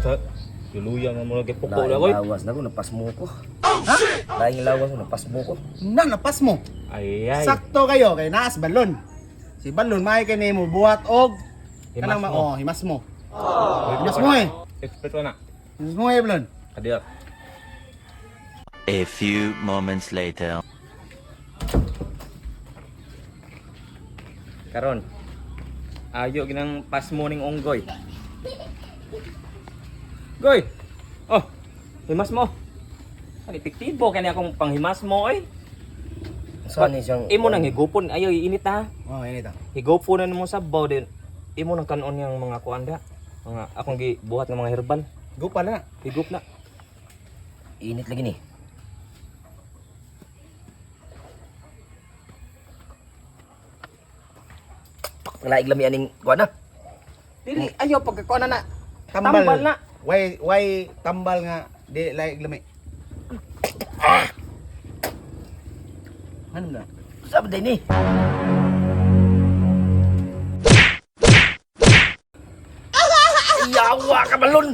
Sa Luluya nga mo lagi puko na koy. Laing lawas na ko, napasmo ko. Ha? Laing lawas ko, napasmo ko. Na napas mo. Ay ay. Sakto kayo kay naas balon. Si balon may kay nimo buhat og Himas kanang mo. oh, himas mo. Himas mo eh. Expert ko na. Himas mo eh, balon. Kadiya. A few moments later. Karon. Ayo ginang pasmo ning unggoy. Goy. Oh, himas mo. Ano epektibo kani akong panghimas mo oy. Saan ni siyang... Imo nang higupon ayo init ha. Oh, ini ta. Higupon na mo sa baw din. Imo nang kanon yang mga kuan da. Mga akong gibuhat ng mga herbal. Go pala na. Higup na. Init lagi ni. Laig lami aning kuan na. Dili ayo pagkakuan na na. Tambal. Tambal na. Why tambal nga di laig lami? Ano na? Sa ba ni? Yawa ka balon.